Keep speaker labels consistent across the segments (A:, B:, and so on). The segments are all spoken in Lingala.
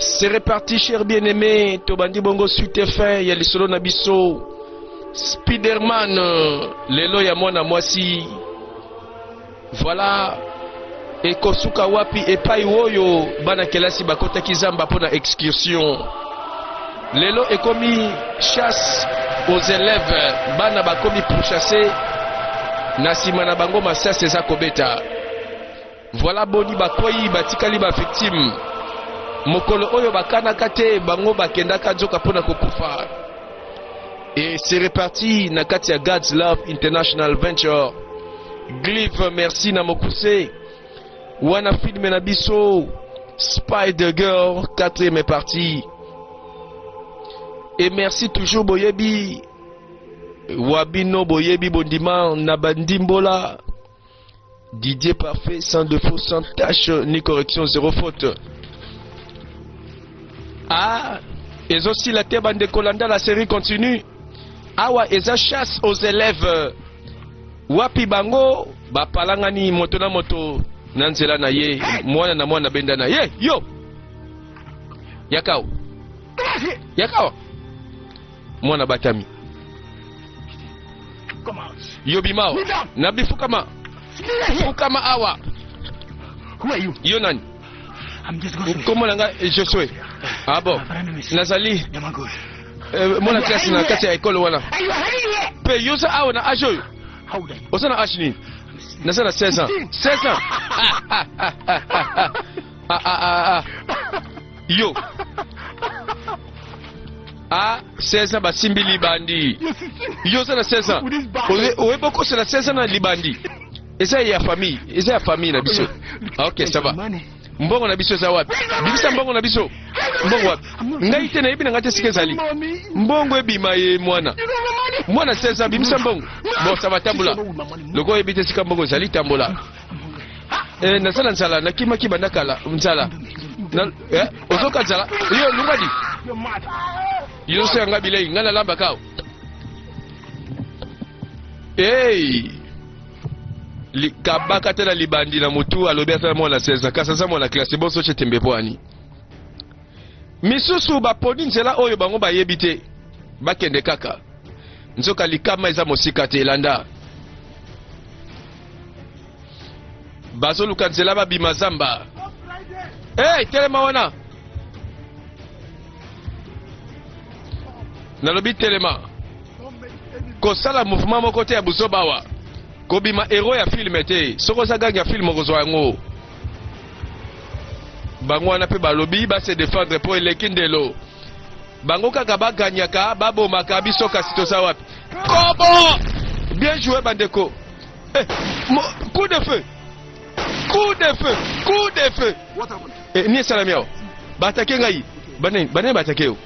A: C'est reparti cher bien-aimé, tobandi bongo suite fin ya lisolo na biso. Spiderman lelo ya mwana mwasi. Voilà ekosuka wapi epai oyo bana kelasi bakotaki zamba mpo na excursion. Lelo ekomi chasse aux élèves, bana bakomi pourchasser na nsima na bango masasi eza kobeta. Voilà boni bakwei batikali ba victime. Mokolo oyo bakanaka te bango bakendaka nzoka mpo na kokufa. Et c'est reparti na kati ya God's Love International Venture. Glyph merci na mokuse. Wana film na biso Spider Girl quatrième partie. Et merci toujours boyebi wabino boyebi bondima na bandimbola Didier parfait, sans défaut, sans tache, ni correction, zéro faute. Ah, ezosila te bandeko landa la série continue. Awa eza chasse aux élèves. Wapi bango bapalangani moto na moto na nzela na ye, mwana na mwana benda na ye. Yo! Yakao. Yakao. Mwana batami. Yo bima awa. Nabi fukama. Fukama awa. Yo nani? Nkombo na ngai Josue. Ah bon. Nazali euh, mwana klasi na kati ya ekole wana. Mpe yo oza awa na age oyo? Oza na age nini? Naza na 16 ans. 16 ans. Ah, ah, ah, ah, ah, ah, ah, ah, ah. Yo. A 16 ans basimbi libandi. Yo oza na 16 ans. Oyebi okosela 16 ans na libandi. Eza ya famille, eza ya famille na biso. Ah, ok, ça va. Mbongo na biso eza wapi? Bimisa mbongo na biso. Mbongo wapi? Ngai te nayebi na ngai te sika ezali. Mbongo ebima ye mwana. Mwana 16 ans bimisa mbongo. Bon, ça va tambola. Lokola oyebi te sika mbongo ezali tambola. Eh, naza na nzala nakimaki banda kala nzala na, eh, ozoka nzala yo lungadi yo ozosenga nga bilei ngai nalambaka awa hey! likabaka te na libandi na motu alobi aza mwana 16 ans kasi aza mwana classe bonso ce tembe po ani misusu baponi nzela oyo bango bayebi te bakende kaka nzoka likama eza mosika te elanda bazoluka nzela babima zamba hey, telema wana nalobi telema kosala mouvement moko te ya buzoba awa kobima hero ya filme te soki oza gangi ya filme okozwa yango bango wana mpe balobi base defendre mpo eleki ndelo bango kaka baganyaka babomaka biso kasi toza wapi kobo bien joué bandeko eh, coup de feu coup de feu coup de feu eh, ni esalami awa batake ngai banani banani batake yo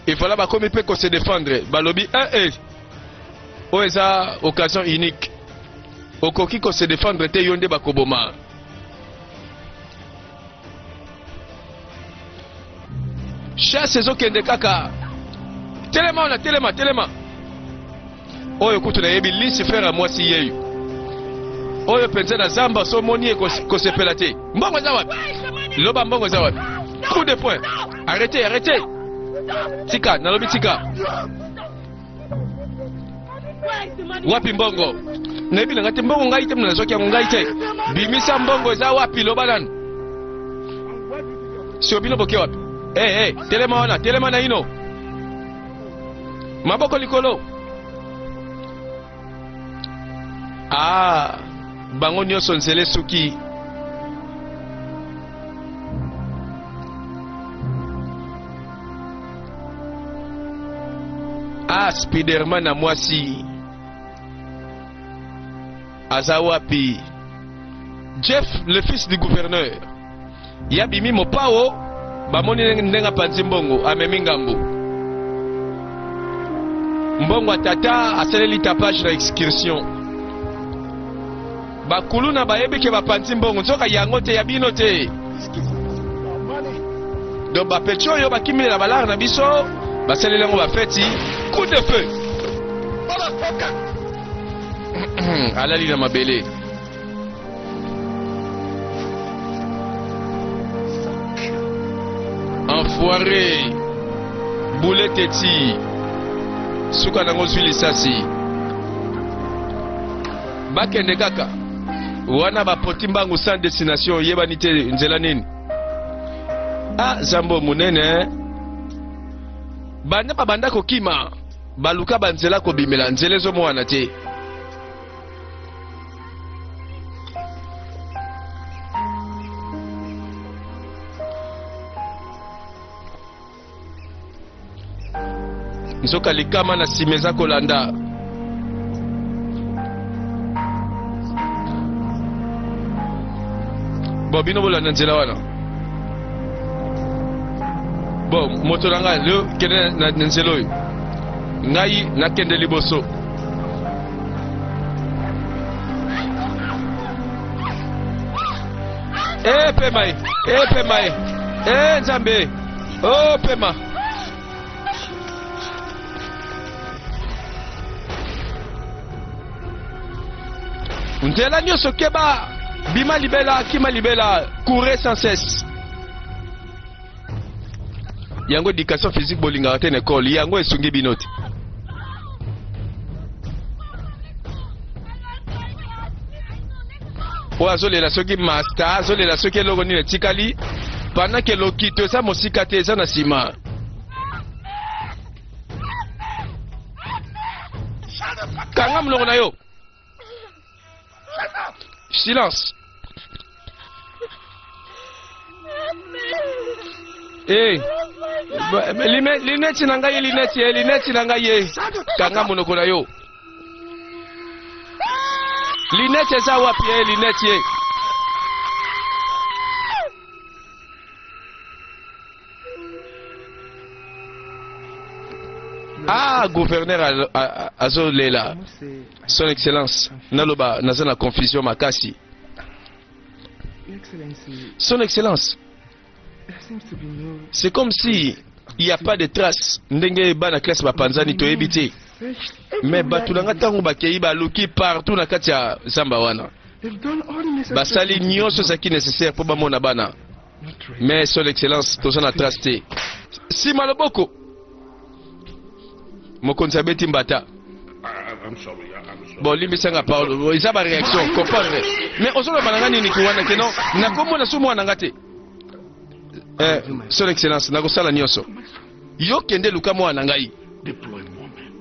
A: et voilà bakomi mpe ko se défendre balobi eh, eh. oyo eza occasion unique okoki ko se défendre te yo nde bakoboma Chasse ezokende kaka. Telema wana, telema, telema. Oyo kutu nayebi Lucifer ya mwasi yeyo. Oyo penza na zamba so moni ye kosepela te. Mbongo eza wapi? Loba mbongo eza wapi? Coup de poing. Arrêtez, arrêtez. Tika, nalobi tika. Wapi mbongo? Nayebi na ngai te mbongo ngai te nazwaki yango ngai te. Bimisa mbongo eza wapi loba nanu. Sio bino boke wapi? Eh hey, eh, hey, telema wana, telema na ino. Maboko likolo. Ah, bango nyonso nzela esuki. Ah, Spiderman na mwasi aza wapi? Jeff, le fils du gouverneur, ye abimi mopao, bamoni ndenge apanzi mbongo, amemi ngambo. Mbongo ya tata asaleli tapage na excursion. Bakuluna bayebi ke bapanzi mbongo, nzoka yango te ya bino te. Donc ba petit oyo bakimilela balare na biso basaleli yango bafeti coup de feu alali na mabele. Enfoiré. Boulet teti. Suka nango zwi lisasi. Bakende kaka. Wana bapoti mbangu sans destination oyebani te nzela nini. Ah, zambo munene. Banda babanda kokima, baluka banzela kobimela, nzela ezomonana te. Nzoka likama na nsima eza kolanda. Bon, bino bolanda nzela wana. Bon, moto na ngai leo kende na nzela oyo, ngai nakende liboso. Eh, pema ye, eh, pema ye, eh, Nzambe, oh, pema. Nzela nyonso keba, bima libela, kima libela, courez sans cesse. Yango education physique bolingaka te na ekole, yango esungi bino te. Oyo azolela soki masta, azolela soki eloko nini etikali, pendant ke lokito eza mosika te, eza na nsima. Kanga monoko na yo. Silence. Hey. Eh, lineti na ngai, lineti, eh, lineti na ngai ye. Kanga monoko na yo. Lineti eza wapi ye, lineti ye. Ah, gouverneur azolela. Son excellence, naloba naza na confusion makasi. Son excellence, c'est comme si il n'y a pas de trace ndenge bana classe bapanzani toyebi te. Mais bato na nga ntango bakei baluki partout na kati ya zamba wana. Basali nyonso ezalaki nécessaire mpo bamona bana. Mais son excellence, toza na trace te. Sima loboko. Mokonzi abeti mbata. Bon, limbisa nga Paulo, eza ba réaction, comprendre. Mais ozoloba na nga nini kiwana ke non, nakomona so mwana nga te. Eh, son excellence, nakosala nyonso. Yo kende luka mwana na ngai.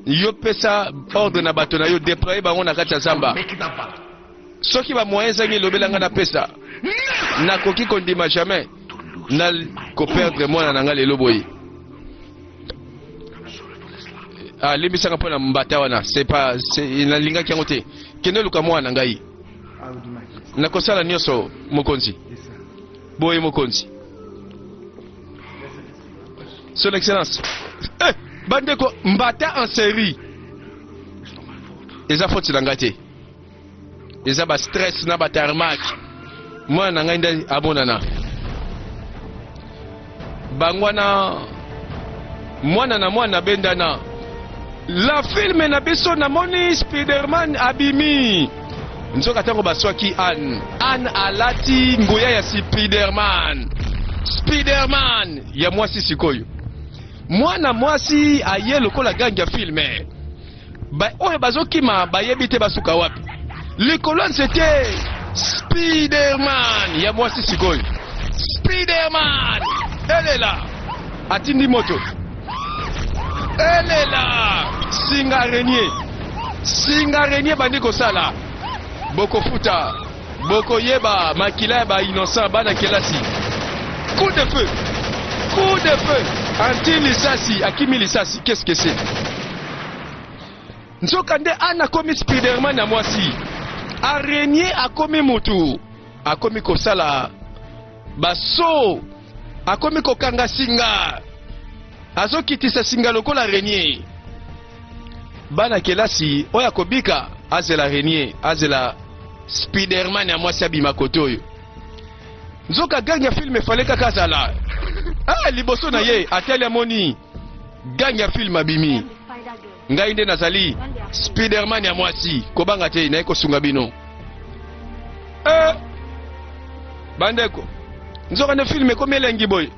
A: Yo pesa ordre na bato na yo, déployer bango na kati ya zamba. Soki ba moyens ezangi elobela nga napesa. Nakoki kondima jamais na ko perdre mwana na nga lelo boye. Ah, limbisanga mpo na mbata wana, c'est pas, nalingaki yango te. Kende luka mwana na ngai. Nakosala nyonso mokonzi. Boye mokonzi. Son excellence. Eh, bandeko mbata en série. Eza faute na ngai te. Eza ba stress na ba tarmac. Mwana na ngai nde amonana. Bango wana mwana na mwana bendana. La filme na biso namoni Spiderman abimi. Nzoka ntango baswaki Anne, Anne alati nguya ya Spiderman. Spiderman ya mwasi sikoyo. Mwana mwasi aye lokola gang ya filme. Ba oyo bazokima bayebi te basuka wapi. Likolo ya nzete Spiderman ya mwasi sikoyo. Spiderman elela atindi moto elela singa araignée singa araignée bandi kosala bokofuta bokoyeba makila ya ba innocent bana kelasi coup de feu coup de feu anti lisasi akimi lisasi qu'est-ce que c'est Nzoka nde Anne akomi Spiderman ya mwasi. Araignee akomi mutu. Akomi kosala ba saut. Akomi kokanga singa. Azokitisa singa lokola araignee. Bana kelasi oyo akobika azela araignee, azela Spiderman ya mwasi abima kote oyo. Nzoka gang ya film efale kaka azala. Ah, liboso na ye atali amoni gang ya film abimi. Ngai nde nazali Spiderman ya mwasi, kobanga te, naye kosunga bino. Eh, bandeko, nzoka nde film ekomi elengi boye.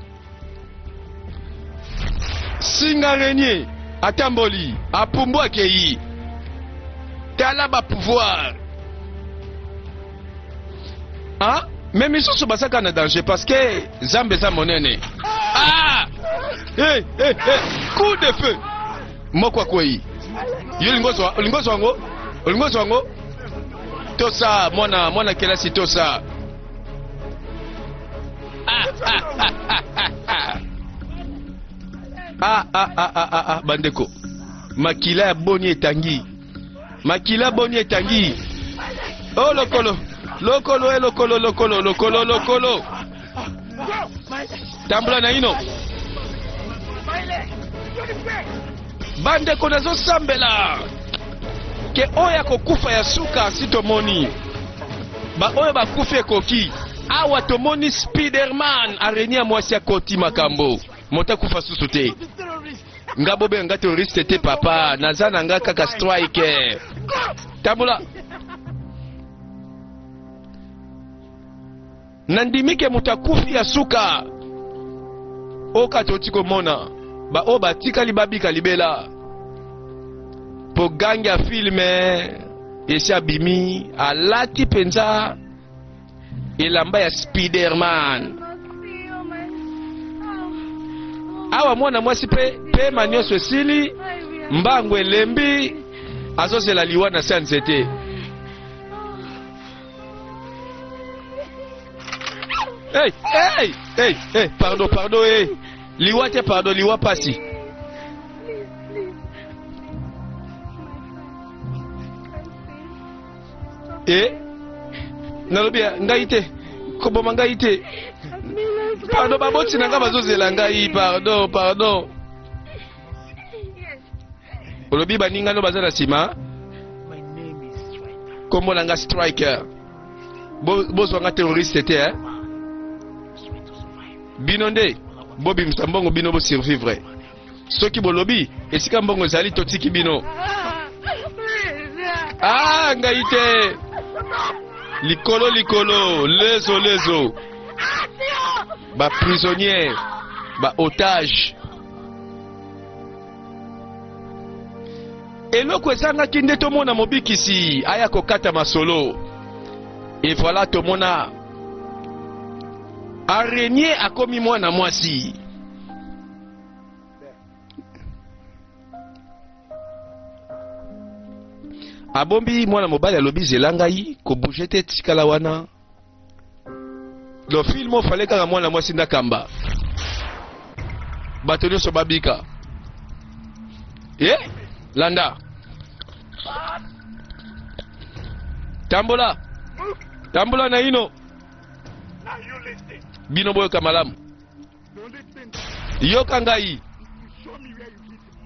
A: Singa renier atamboli apumbu akei. Tala ba pouvoir. Ah, mais misusu bazaka na danger parce que Zambe eza monene. Ah! Hey, hey, hey. Coup de feu. Moko akwei. Yo olingi ozwa, olingi ozwa yango? Olingi ozwa yango? Tosa mwana mwana kelasi tosa. Ah, ah, ah, ah, ah, ah. Ah, ah, ah, ah, ah, ah, bandeko. Makila ya boni etangi. Makila boni etangi. Oh lokolo. Lokolo e lokolo lokolo lokolo lokolo. Tambola na ino. Bandeko nazosambela ke oyo akokufa ya suka si tomoni baoyo bakufi ekoki awa tomoni Spiderman araignee ya mwasi akoti makambo moto akufa susu te nga bobenga nga terroriste te papa naza na nga kaka strike tambola nandimi ke moto akufi ya suka oyo toti komona baoyo batikali babika libela po gangi ya filme esi abimi alati mpenza elamba ya Spiderman. Awa mwana mwasi mpe pema nyonso esili, mbangu elembi, azozela liwa na se ya nzete. Hey, hey, hey, hey, pardon, pardon, hey. Liwa te pardon, liwa pasi. E nalobi ya ngai te koboma ngai te pardon baboti na ngai bazozela ngai pardon pardon olobi baninga no baza na nsima nkombo na nga striker bozwa nga terroriste te eh? bino nde bobimisa mbongo bino bosurvivre Soki bolobi esika mbongo ezali totiki bino. Ah ngai te. Likolo likolo, lezo lezo. Ba prisonniers, ba otages. Eloko ezangaki nde tomona mobikisi aya kokata masolo. Et voilà tomona araignée akomi mwana mwasi. Abombi mwana mobali alobi zela ngai kobouge te tikala wana lo film ofale kaka mwana mwasi ndakamba bato nyonso babika ye landa tambola tambola na ino bino boyoka malamu Yoka ngai,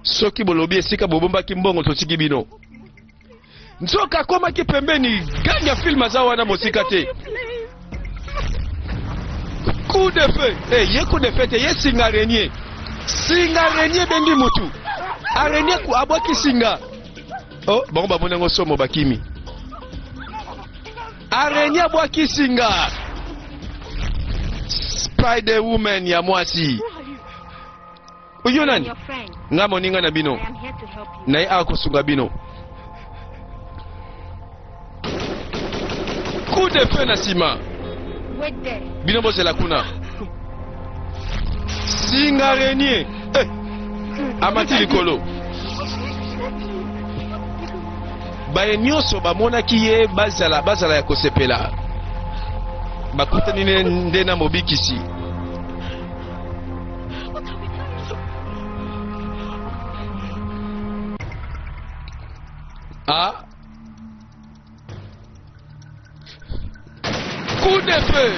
A: soki bolobi esika bobombaki mbongo, totiki bino. Nzoka akomaki pembeni, gang ya film aza wana mosika te. Coup de feu, eh, ye coup de feu te, ye singa araignée. Singa araignée ebengi mutu. Araignée abwaki singa. Oh, bango bamoni yango somo bakimi. Araignée abwaki singa. Spider woman ya mwasi. Oyo nani? Nga moninga na bino. Na ye akosunga bino. Coup de feu na sima. Bino bozela kuna. Singa araignée. Eh, amati likolo. Baye nyonso bamonaki ye bazala, bazala ya kosepela. Bakutani nde na Mobikisi. A coup de feu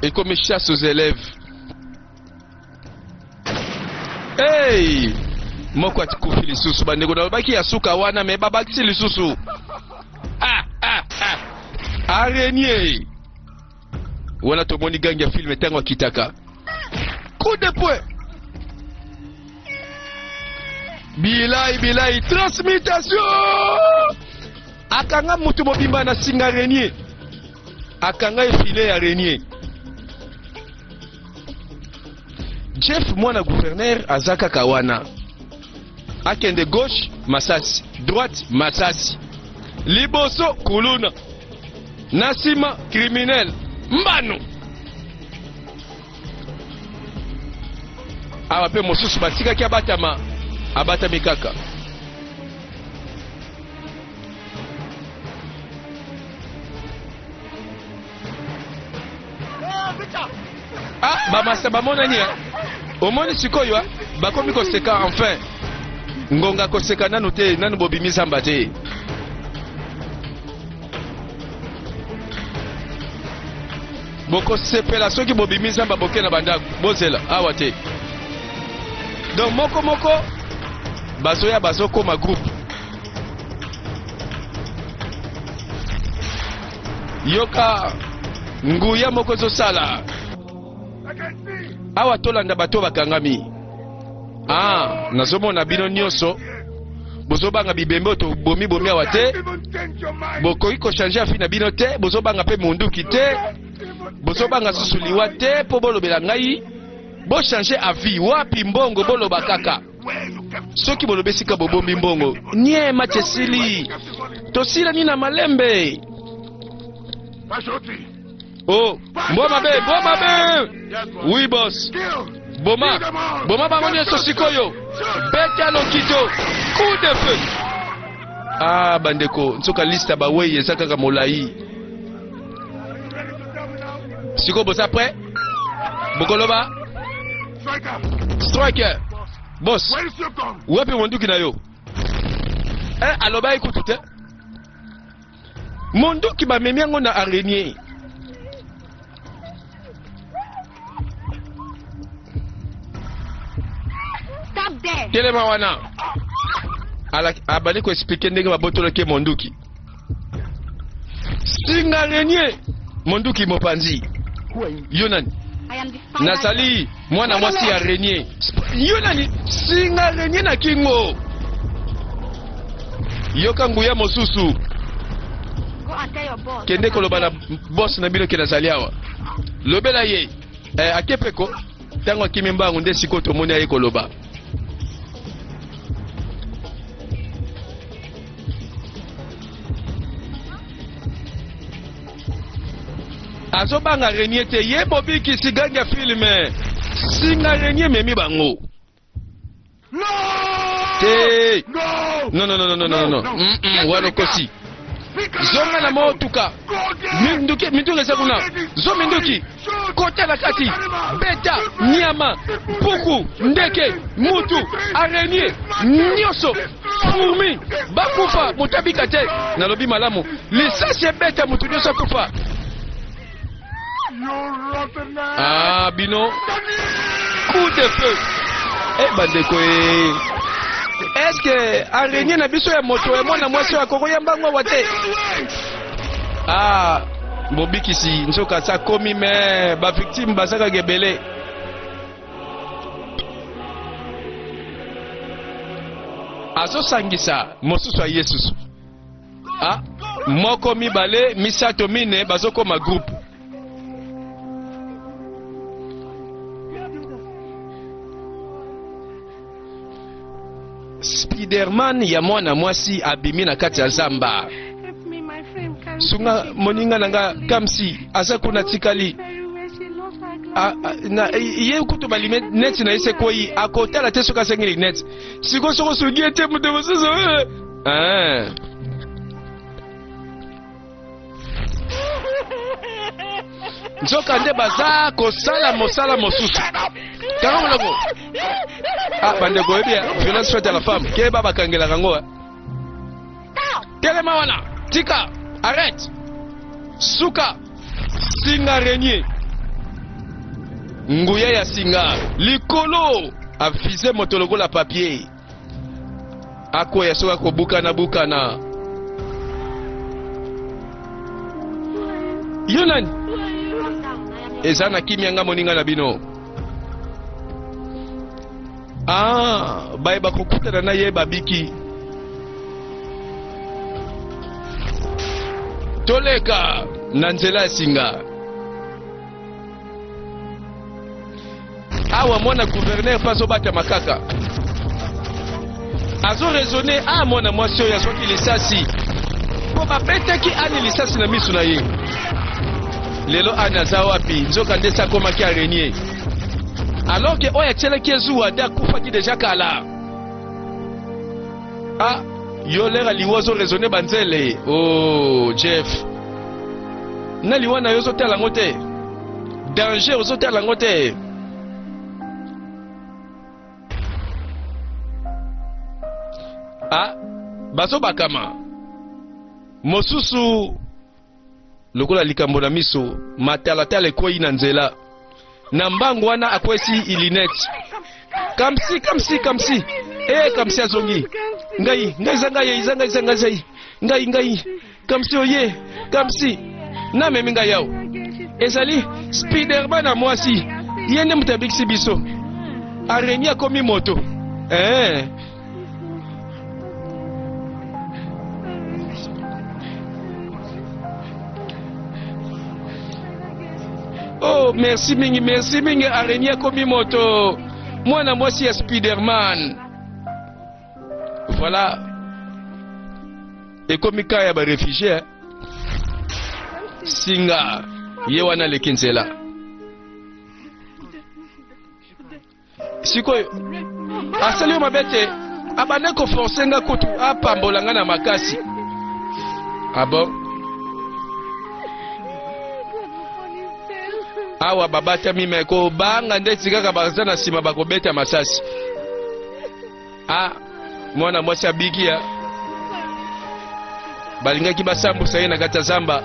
A: ekomi chasse aux élèves. Hey! Moko atikufi lisusu bandeko nalobaki ya suka wana me babakisi lisusu. Ah, ah, ah. Araignée. Wana tomoni gangi ya film ntango akitaka. Coup de poing. Bilai bilai transmutation. Akanga mutu mobimba na singa araignée. Akanga efile ya araignée. Jeff mwana gouverneur aza kaka wana. Akende gauche masasi, droite masasi. Liboso kuluna. Na nsima criminel mbano. Awa mpe mosusu batikaki abatama, abatami kaka. Ah, bamasa bamonani eh? Omoni sikoyo eh? Bakomi koseka enfin. Ngonga koseka nanu te, nanu bobimi zamba te. Bokosepela soki bobimi zamba boke na bandako, bozela awa te. Donc moko moko bazoya bazokoma groupe. Yoka nguya moko ezosala awa, tolanda bato bakangami. Ah, nazomona bino nyonso bozobanga bibembe oyo tobomi bomi awa te, bokoki kochange afi na bino te, bozobanga mpe munduki te, bozobanga susu liwa te mpo bolobela ngai bochange avis. Wapi mbongo? Boloba kaka soki bolobi esika bobombi mbongo. Nie match esili, tosilani na malembe. Oh, mbwa mabe, mbwa mabe. Oui boss. Boma, boma bango nyonso sikoyo. Beta lokito. Coup de feu. Ah bandeko, nzoka liste ya bawei eza kaka molai. Sikoyo boza prêt? Bokoloba? Striker. Boss. Wapi monduki na yo? Eh, alobaki kutu te. Monduki bamemi yango na araignée.
B: Stop there.
A: Telema wana. Abandi koexplike ndenge babotolaki ye monduki. Singa araignée. Monduki mopanzi. Yo nani?
B: I am the spider.
A: Nazali mwana mwasi ya araignée. Yo nani? Singa araignée na kingo. Yoka nguya mosusu.
B: Go and tell your boss.
A: Kende koloba na boss na bino ke nazali awa. Lobela ye. Eh, akepeko ntango akimi mbangu nde sikoyo tomoni aye koloba. Azobanga renie te, ye mobikisi gangi ya filme. Singa renie ememi bango. Te. Non, non, non, non, non, non. Wana okosi. Zonga na motuka. Minduki, minduki eza kuna. Zo minduki. Kota na kati. Beta, nyama, mpuku, ndeke, mutu, araignée, nyonso, fourmi, bakufa, moto abika te. Nalobi malamu. Lisasi ebeta mutu nyonso akufa. Ah, bino. Coup de feu. Eh, bandeko eh. Est-ce que araignée na biso ya moto ya mwana mwasi oyo akokoyamba yango awa te? Ah, mobikisi nzoka asa akomi me ba victime baza kaka ebele. Azosangisa mosusu aye susu. Ah, moko mibale misato mine bazokoma groupe. Spiderman ya mwana mwasi abimi na kati ya zamba.
B: Help me, my friend. Kamsi.
A: Sunga moninga na nga Kamsi aza kuna tikali.
B: Very well. She lost her
A: Ah,
B: glasses.
A: ah, na, ye kutu balime neti na ye se kwei akotala te soki asengeli net sikoyo soki osungi ye te moto mosusu eh. Ah. Nzoka nde baza kosala mosala mosusu. Kanga monoko. Ah, bandeko oyebi ya violence faite à la femme keba bakangelaka yango. eh. Telema wana, tika, arrête. Suka, singa renier. Nguya ya singa likolo avize moto lokola papier. Akwea soki akobukana bukana. Yo nani?
B: Calm down. I am your
A: Eza na kimia nga moninga na bino. Ah, baye bakokutana na ye babiki. Toleka na nzela ya singa. Awa mwana gouverneur mpe azobatama kaka, azo raisonne. A mwana mwasi oyo azwaki lisasi mpo babetaki Ani lisasi na miso na ye. Lelo Ani aza wapi? Nzoka nde se akomaki araignée, alors que oyo atielaki ye zuwa nde akufaki deja kala. Ah, yo lera liwa ozo raisonne banzele. Oh Jeff, na liwa na yo ozotala yango te, danger ozotala yango te. Ah, bazobakama mosusu lokola likambo na miso, matalatala ekwei na nzela na mbangu wana akwesi ilinete. Kamsi, kamsi, kamsi, e kamsi azongi. Ngai, ngai, eza ngai, eza ngai, eza ngai, eza ngai, ngai kamsi oye, kamsi namemi ngai awa. Ezali Spiderman na mwasi, ye nde moto abikisi biso. Araignée akomi moto, eh. Oh, merci mingi, merci mingi. Araignée akomi moto, mwana mwasi ya Spiderman. Voilà, ekomi ka ya barefugie. Singa ye wana aleki nzela. Sikoyo asali yo mabe te, abande koforce nga kutu apambola nga na makasi. Ah bon? Awa babatami me kobanga ndeti kaka baza na nsima bakobeta masasi. Ah, mwana mwasi abiki ya balingaki basambusa ye na kati ya zamba.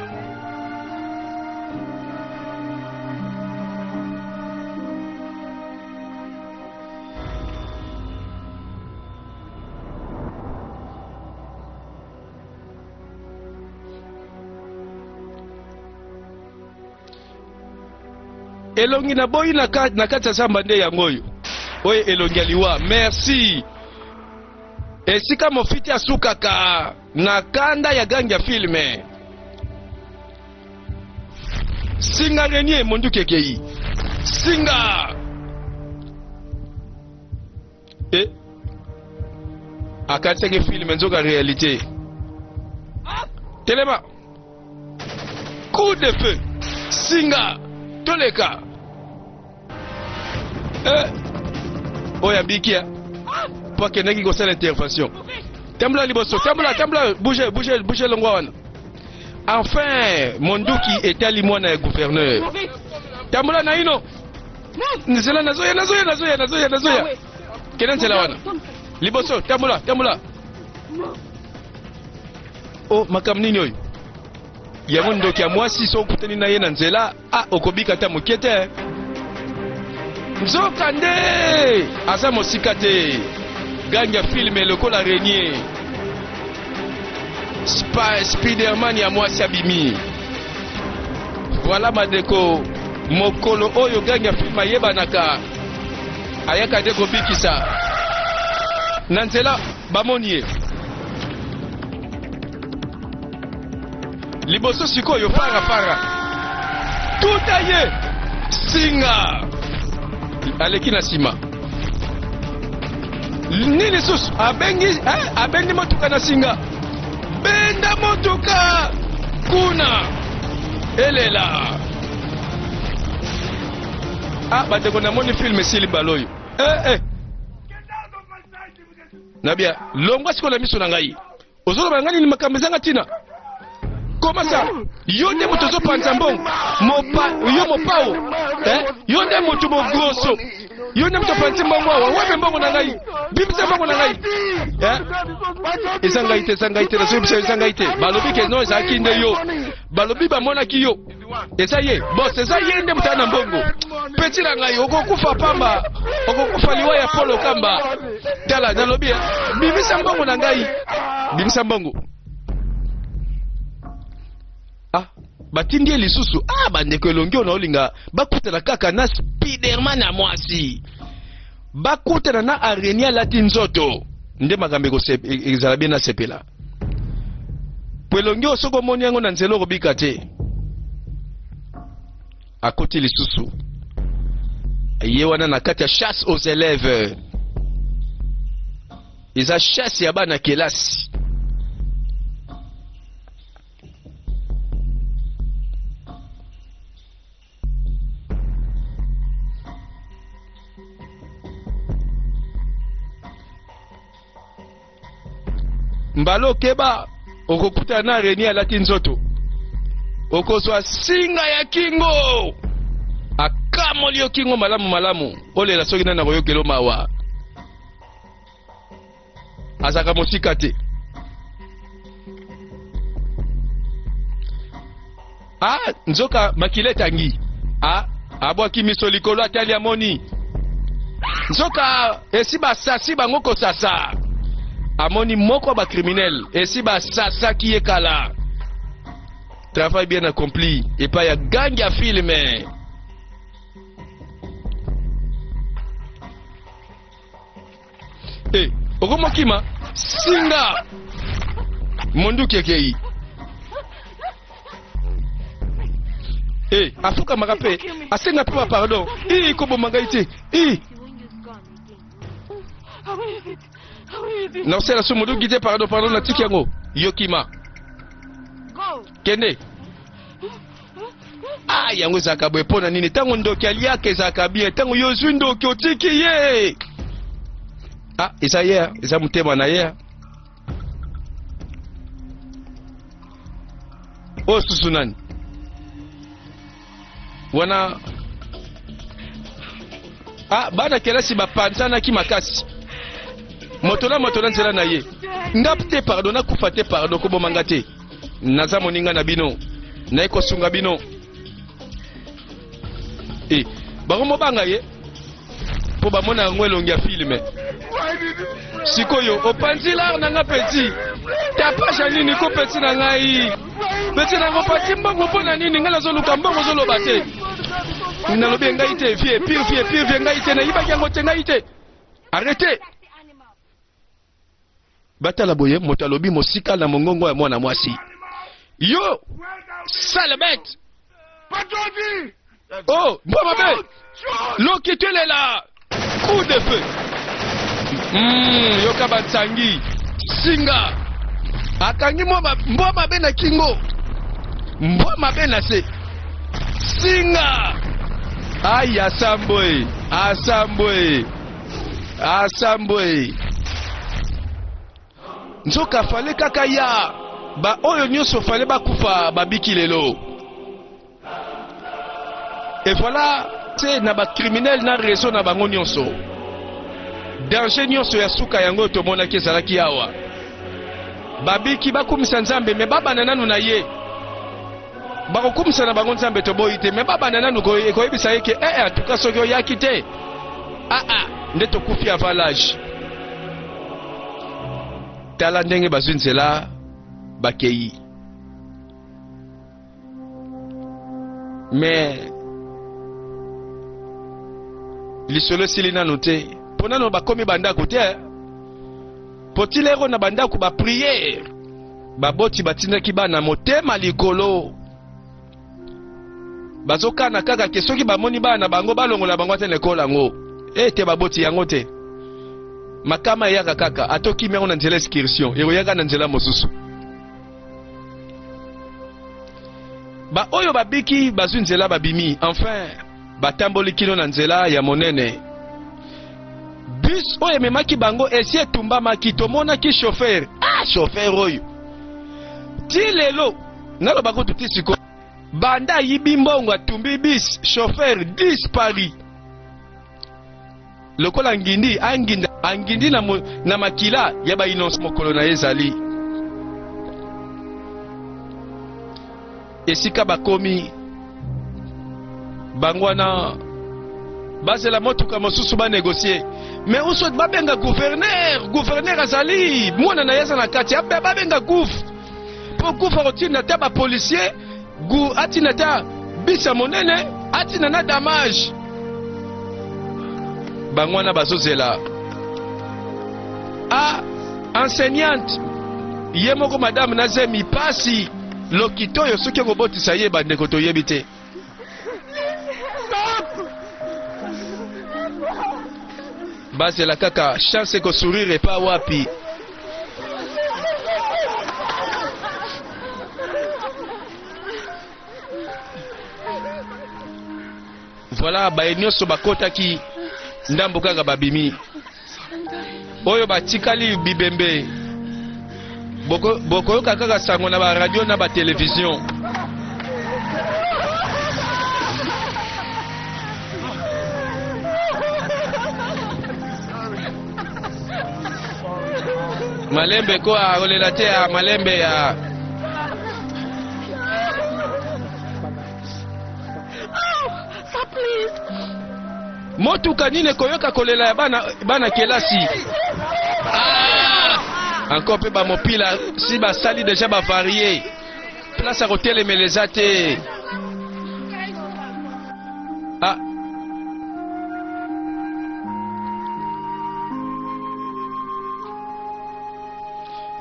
A: Elongi na boyi na kati ya zamba nde yango oyo, oyo elongi ya liwa. Merci. Esika mofiti asukaka na kanda ya gangi ya filme. Singa renie monduki ekei singa e akatisaki filme, nzoka réalité. Telema, coup de feu, singa toleka. Eh, oyo abiki ya mpo akendaki kosala intervention. Tambola liboso, tambola, tambola, bouge, bouge, bouge, longwa wana. Enfin monduki etali mwana ya gouverneur. Tambola na ino nzela, nazoya, nazoya, nazoya, nazoya, nazoya. Kende nzela wana liboso, tambola, tambola. O makambo nini oyo? Yango ndoki ya mwasi, so okutani na ye na nzela, a okobika ata moke te. Nzoka nde aza mosika te, gangi ya filme lokola renier. Spiderman ya mwasi abimi. Voilà bandeko, mokolo oyo gangi ya filme ayebanaka, ayaka nde kobikisa na nzela. Bamoni ye liboso sikoyo, fara fara tuta ye singa aleki na nsima. Nini lisusu abengi, eh, abendi motuka na singa, benda motuka kuna elela. Ah bandeko, namoni filme esili mbala oyo. Eh, eh. Nabia longwa sikoyo na miso na ngai. Ozoloba na ngai nini? Makambo ezanga ntina. Koma sa yo nde moto ozopanza mbongo mopa, yo mopao, eh? Yo nde moto mogroso, yo nde moto opanzi mbongo awa. Wapi mbongo na ngai? Bimisa mbongo na ngai, eh? Eza ngai te, eza ngai te, nazoyebisa yo, eza ngai te. Balobi ke non, ezalaki nde yo. Balobi bamonaki yo. Eza ye bos, eza ye nde moto na mbongo. Peti na ngai, okokufa pamba, okokufa liwa ya polo kamba. Tala, nalobi, bimisa mbongo na ngai, bimisa mbongo. Ah, batindi ye lisusu. Ah bandeko, elongi oyo naolinga bakutana kaka na Spiderman ya mwasi, bakutana na araignée alati nzoto, nde makambo ezala bien. Nasepela po elongi oyo, soki omoni yango na nzela okobika te. Akoti lisusu. Ye wana na kati ya chasse aux élèves. Eza chasse ya bana kelasi. Mbala okeba okokutana na araignee alati nzoto, okozwa singa ya kingo, akamoli yo kingo malamu malamu, olela soki nani akoyokelo mawa. Azalaka mosika te. Ah, nzoka makila etangi. Ah, abwaki miso likolo atali amoni. Nzoka esi basasi bango kosasa. Amoni moko ya ba criminel esi basasaki ye kala. Travail bien accompli epai ya gang ya filme. Eh, okomokima singa monduki ekei. Eh, afukamaka mpe asenga mpe bapardon. I koboma ngai te. I nakosala so monduki te, pardon, pardon, natiki yango. Yokima, kende. Ah, yango ezalaka boye mpo na nini? Ntango ndoki aliaka ezalaka bien, ntango yo ozwi ndoki otiki ye. Ah, eza ye, eza motema na ye. Oyo susu nani wana? Ah, bana kelasi bapanzanaki makasi, moto na moto na nzela na ye. Nga te, pardon, nakufa te, pardon, koboma nga te. Naza moninga na bino, naye kosunga bino. E bango mobanga ye mpo bamona yango elongi ya filme. Sikoyo opanzi lar na nga peti tapage ya nini ko peti na ngai peti na ngo panzi mbongo mpo na nini? Ngai nazoluka mbongo, ozoloba te. Nalobi ngai te, vie pire, vie pire, vie ngai te, nayibaki yango te, ngai te. Arrete. Batala boye, moto alobi mosika na mongongo ya mwana mwasi: yo sale bête! Oh, mbwa mabe, loki twelela coup de feu. Yoka bansangi singa akangi mbwa mabe na kingo, mbwa mabe na se singa. Ai, asambwe, asambwe, asambwe. Nzoka fale kaka ya ba oyo nyonso fale bakufa babiki lelo. Et voilà te na bacriminel na réseau na bango nyonso, danger nyonso ya suka yango oyo tomonaki ezalaki awa. Babiki, bakumisa Nzambe, me babanda nanu na ye. Bakokumisa na bango Nzambe, toboyi te, me babanda nanu koyebisa ye ke eh, atuka soki oyaki te, aa ah, nde tokufi avant l'âge. Tala ndenge bazwi nzela bakei. Me lisolo esili nanu te, mpo nanu bakomi bandako te, mpo tilero na bandako bapriere baboti batindaki bana motema likolo, bazokana kaka ke soki bamoni bana na bango balongola bango ata na ekolo yango. Ete baboti yango te, makama eyaka kaka, ata okimi yango na nzela excursion, ekoyaka na nzela mosusu. Baoyo babiki bazwi nzela babimi, enfin batamboli kino na nzela ya monene. Bus oyo ememaki bango esi etumbamaki, tomonaki chauffeur. Ah, chauffeur oyo ti lelo naloba kutu ti sikoyo, banda ayibi mbongo atumbi bus, chauffeur disparu lokola ngindi anginda angindi na, na makila ya bainonce. Mokolo na ye ezali esika bakomi bango wana bazela motuka mosusu banegocie, mais usot babenga gouverneur. Gouverneur azali mwana na ye aza na kati, babenga gouv mpo gouv akotinda ata bapolisier, atinda ata bisa monene, atinda na damage. Bango wana bazozela. A enseignante ye moko madame na zemi pasi lokito oyo soki ekobotisa ye, bandeko toyebi te. Bazela kaka chance eko sourire epa wapi. Voilà baye nyonso bakotaki ndambo kaka babimi oyo batikali bibembe bokoyoka kaka sango na ba radio na ba television. Malembe ko akolela te ya malembe ya Motuka nini ekoyoka kolela ya bana, bana kelasi? Ah! Encore mpe bamopila si basali deja bavarie place ya kotelemela eza te. Ah.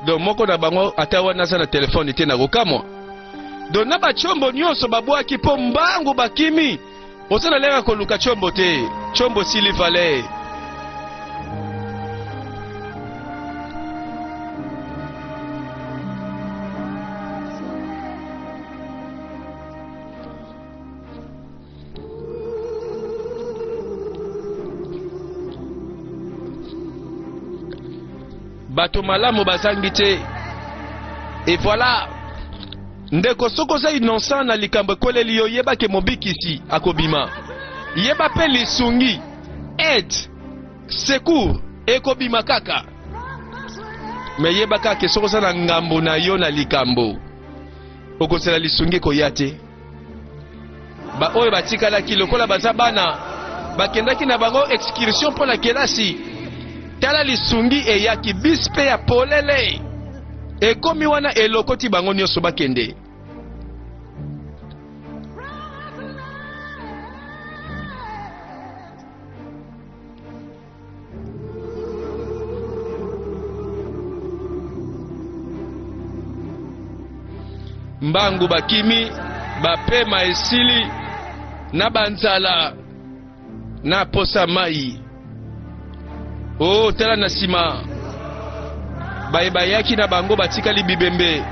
A: Donc moko na bango ata wana aza na telefone te, nakokamwa. Donc na bachombo nyonso babwaki mpo mbangu bakimi. Oza na lera koluka chombo te. Chombo esili valeur. Bato malamu bazangi te. Et voilà. Ndeko soki oza innocent na likambo ekweleli yo yeba ke mobikisi akobima. Yeba pe lisungi, aide, secours ekobima kaka. Mais yeba kaka ke soki oza na ngambo na yo na likambo okozela lisungi ekoya te. Ba oyo batikalaki lokola baza bana bakendaki na bango excursion mpo na kelasi. Tala lisungi eyaki bis mpe ya polele ekomi wana elokoti bango nyonso bakende. Mbangu bakimi bapema esili na banzala na posa mai. O oh, tala na nsima baye bayaki na bango batikali bibembe.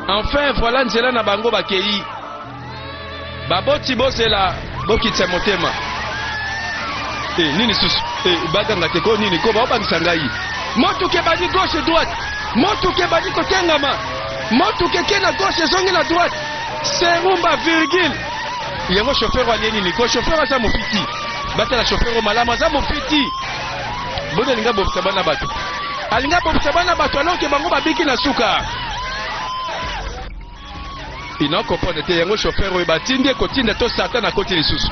A: Enfin voilà nzela na bango bakei. Baboti bozela bokitisa motema. Eh, nini susu eh, baganga te ko nini ko baobangisa ngai. Motuka ebandi gauche droite, motuka ebandi kotengama, motuka eke na gauche ezongi na droite, serumba virgule. Yango chauffeur alie nini ko? Chauffeur aza mofiti, batala chauffeur malamu aza mofiti. Boni alinga bobisa bana bato, alinga bobisa bana bato alors ke bango babiki na suka. Ino comprendre te yango chauffeur oyo batindi ye kotinda to satan akoti lisusu.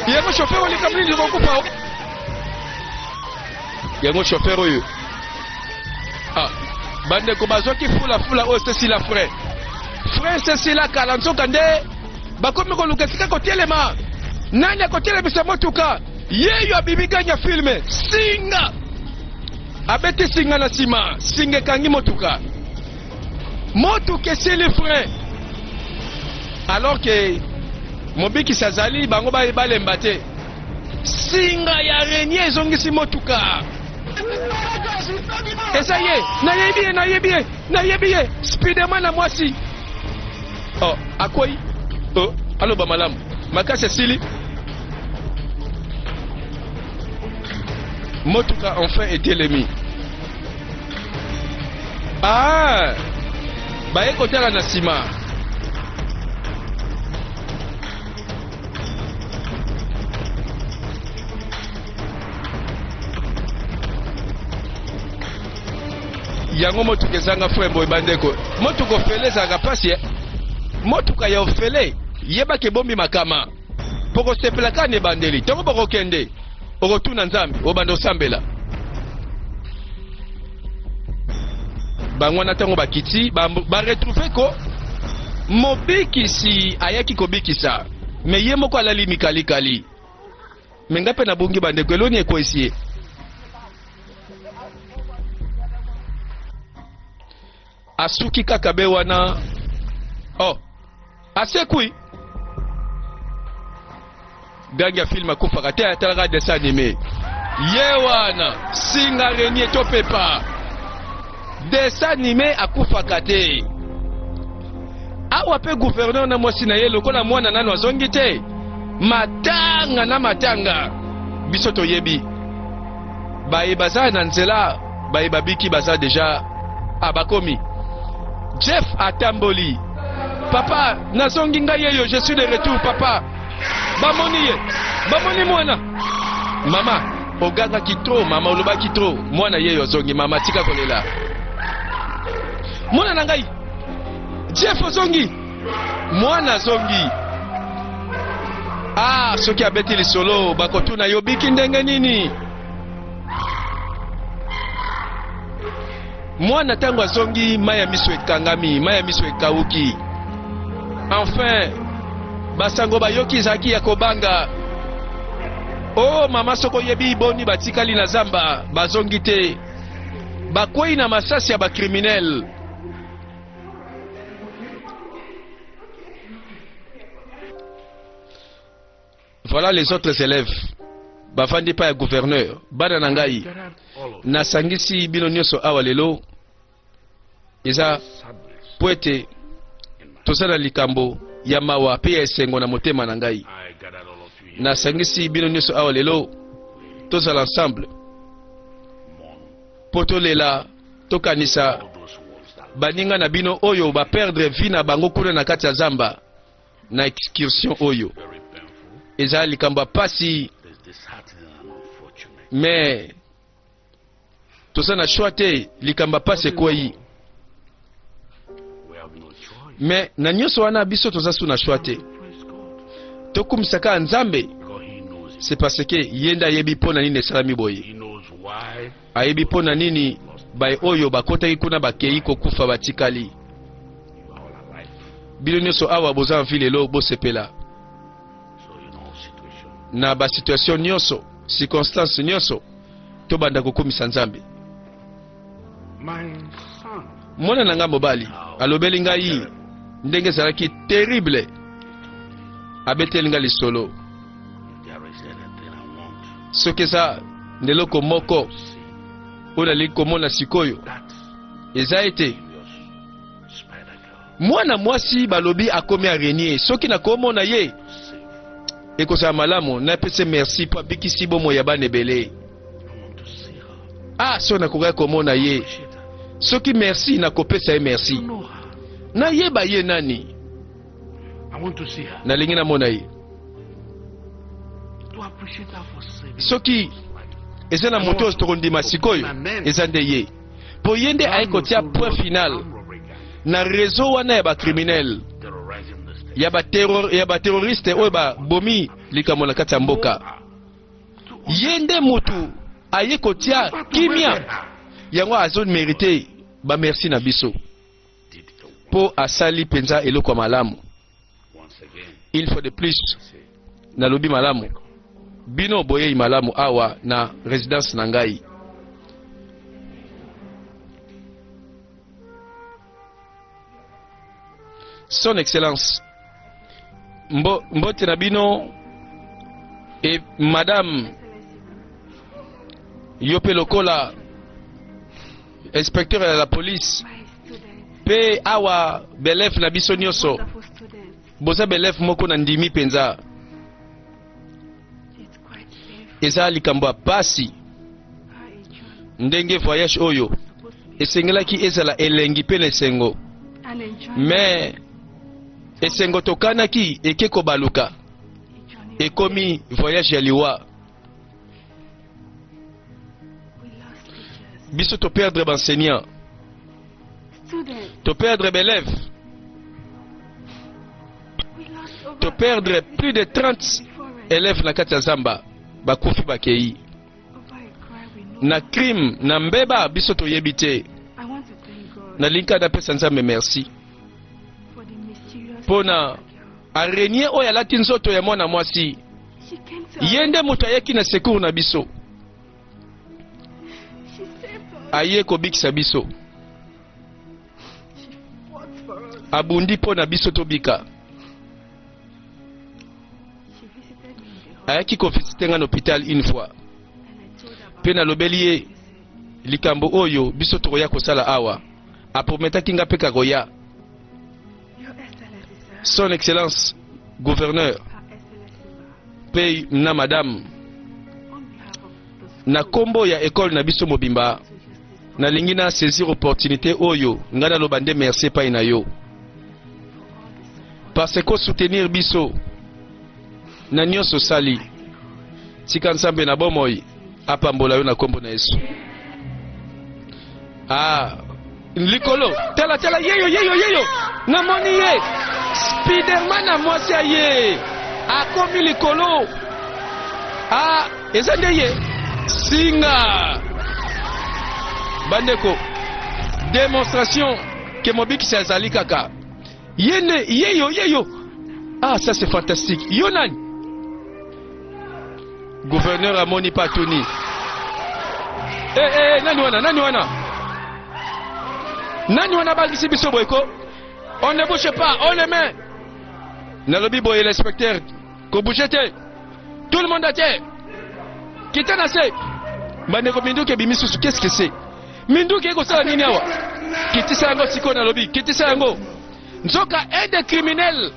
A: Yango chauffeur oyo likambo nini kokufa? Yango chauffeur oyo ah, bandeko bazwaki fula fula oyo sesila frein frein sesila kala, nzoka nde bakomi koluka esika kotelema. Nani akotelemisa motuka? Yeyo abimi ganya filme singa abeti singa na nsima, singa ekangi motuka, motuka esili frein, alors que mobikisi azali, bango balemba te. Singa ya renie ezongisi motuka. Eza ye, nayebi ye, nayebi ye, nayebi ye, Spiderman na mwasi. Oh, akwei. Oh, aloba malamu. Makasi esili. Motuka enfin etelemi. Ah, baye kotala na nsima. Yango motuka ezanga frein boye bandeko. Motuka ofele ezalaka mpasi eh? Motuka ya ofele yebaka ebombi makama. Pokosepela kaka na ebandeli. Ntango bokokende okotuna Nzambe, obanda osambela. Bango wana ntango bakiti baretrouve ko mobikisi ayaki kobikisa me ye moko alali mikalikali. Me nga mpe nabungi bandeko, eloni ekwesi ye. Asuki kaka be wana. Oh, asekwi. Gangi ya film akufaka te, atalaka dessin animé. Ye wana singa renie to pepa. Dessin animé akufaka te. Awa pe gouverneur na mwasi na ye lokola mwana nano azongi te. Matanga na matanga. Biso toyebi. Baye baza na nzela, baye babiki baza deja abakomi. Jeff atamboli. Papa, nazongi ngai yeyo, je suis de retour papa. Bamoni ye, bamoni mwana. Mama, ogangaki trop, mama olobaki trop. Mwana yeyo azongi, mama tika kolela. Mwana na ngai, Jeff ozongi. Mwana azongi. Ah, soki abeti lisolo, bakotuna yo biki ndenge nini? Mwana ntango azongi, mai ya miso ekangami, mai ya miso ekauki. Enfin, basango bayoki ezalaki ya kobanga. Oh mama, soki oyebi boni batikali na zamba, bazongi te. Bakwei na masasi ya bacriminel. Voilà les autres élèves bafandi pa ya gouverneur. Bana na ngai, nasangisi bino nyonso awa lelo eza po ete toza na likambo ya mawa mpe ya esengo na motema na ngai. Nasangisi bino nyonso awa lelo tozala ensemble mpo tolela, tokanisa baninga na bino oyo ba perdre vie na bango kuna na kati ya zamba na excursion oyo. Eza likambo ya pasi, mais toza na choix te, likambo ya pasi ekwei. Mais na nyonso wana biso toza su na choix te, tokumisa kaka Nzambe. C'est parce que ye nde ayebi mpo na nini esalami boye, ayebi mpo na nini baye oyo bakotaki kuna bakei kokufa batikali. Bino nyonso awa boza en vie lelo, bosepela na ba situation nyonso, circonstance nyonso, tobanda kokumisa Nzambe. Mwana na ngai mobali alobeli ngai ndenge ezalaki terrible, abeteli ngai lisolo. Soki eza na eloko moko oyo nalingi komona sikoyo, eza ete mwana mwasi balobi akomi araignée. Soki nakomona ye ekozala malamu, napesi merci mpo abikisi bomoi ya bana ebele. Ah, soki nakokaki komona ye, soki merci nakopesa ye merci. Nayeba ye nani, nalingi namona ye. Soki eza na moto oyo tokondima sikoyo, eza nde ye, mpo ye nde aye kotia point final na réseau wana ya bacriminel, ya baterroriste oyo babomi likambo na kati ya mboka. Ye nde motu aye kotia kimia yango, azomérite bamerci na biso mpo asali mpenza eloko ya malamu. Une fois de plus nalobi malamu, bino boyei malamu awa na résidence na ngai. Son Excellence, mbote na bino e madame, yo mpe lokola inspecteur ya la police mpe awa baélève na biso nyonso boza baélève moko na ndimi mpenza. Eza likambo ya pasi ndenge voyage oyo esengelaki ezala elengi mpe na esengo, mais esengo tokanaki eke kobaluka, ekomi voyage ya liwa. Biso toperdre baenseignant, toperdre baélève, toperdre plus de 30 élèves na kati ya zamba, bakufi, bakei na crime, na mbeba biso toyebi te. Nalingi kaka napesa Nzambe merci mpo na araignée oyo alati nzoto ya mwana mwasi. Ye nde moto ayaki na secours na biso, aye kobikisa biso. Abundi mpo na biso tobika. Ayaki kovisite nga na hôpital une fois, mpe nalobeli ye likambo oyo biso tokoya kosala awa. Aprometaki nga mpe kakoya. Son Excellence Gouverneur mpe na madame, na kombo ya ekole na biso mobimba, nalingi na saisir opportunité oyo ngai naloba nde merci epai na yo, parce que soutenir biso na nyonso osali. Tika Nzambe na bomoi apambola yo na kombo na Yesu. Ah, likolo, tala tala, yeyo yeyo yeyo, namoni ye Spiderman na mwasi ya ye akomi likolo. Ah, eza nde ye singa. Bandeko, démonstration ke mobikisi azali kaka ye nde yeyo yeyo. Ah, ça c'est fantastique. Yo nani? Gouverneur amoni pa atuni: eh, eh, nani wana? Nani wana? Nani wana abangisi biso boye ko? On ne bouge pas, on les met. Nalobi boye, l'inspecteur, kobouge te, tout le monde à terre, kita na se. Bandeko, minduki ebimi susu. Qu'est-ce que c'est? Minduki ekosala nini awa? Kitisa yango sikoyo, nalobi kitisa yango. Nzoka un des criminels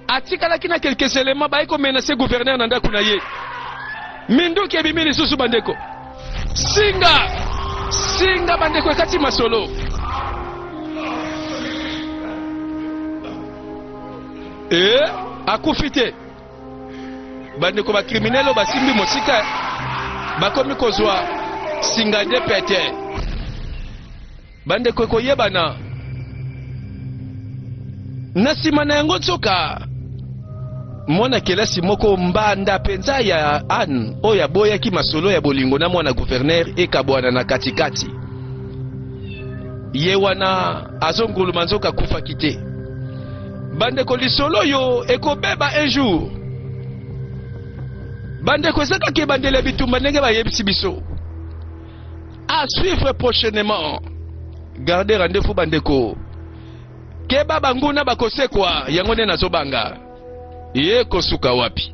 A: atikalaki na quelques éléments, baye komenacer gouverneur na ndako na ye. Minduki ebimi lisusu, bandeko. Singa singa, bandeko, ekati masolo. E akufi te, bandeko. Bacriminels oyo basimbi mosika bakomi kozwa singa nde pete. Bandeko, ekoyebana na nsima na yango. Nzoka mwana kelasi moko, mbanda mpenza ya Anne, oyo aboyaki masolo ya bolingo na mwana gouverneur ekabwana na katikati, ye wana azonguluma. Nzoka akufaki te. Bandeko, lisolo oyo ekobeba un jour. Bandeko, eza kaka ebandeli ya bitumba ndenge bayebisi biso. À suivre prochainement. Garde rendez-vous, bandeko. Keba, banguna bakosekwa. Yango nde nazobanga, ye kosuka wapi?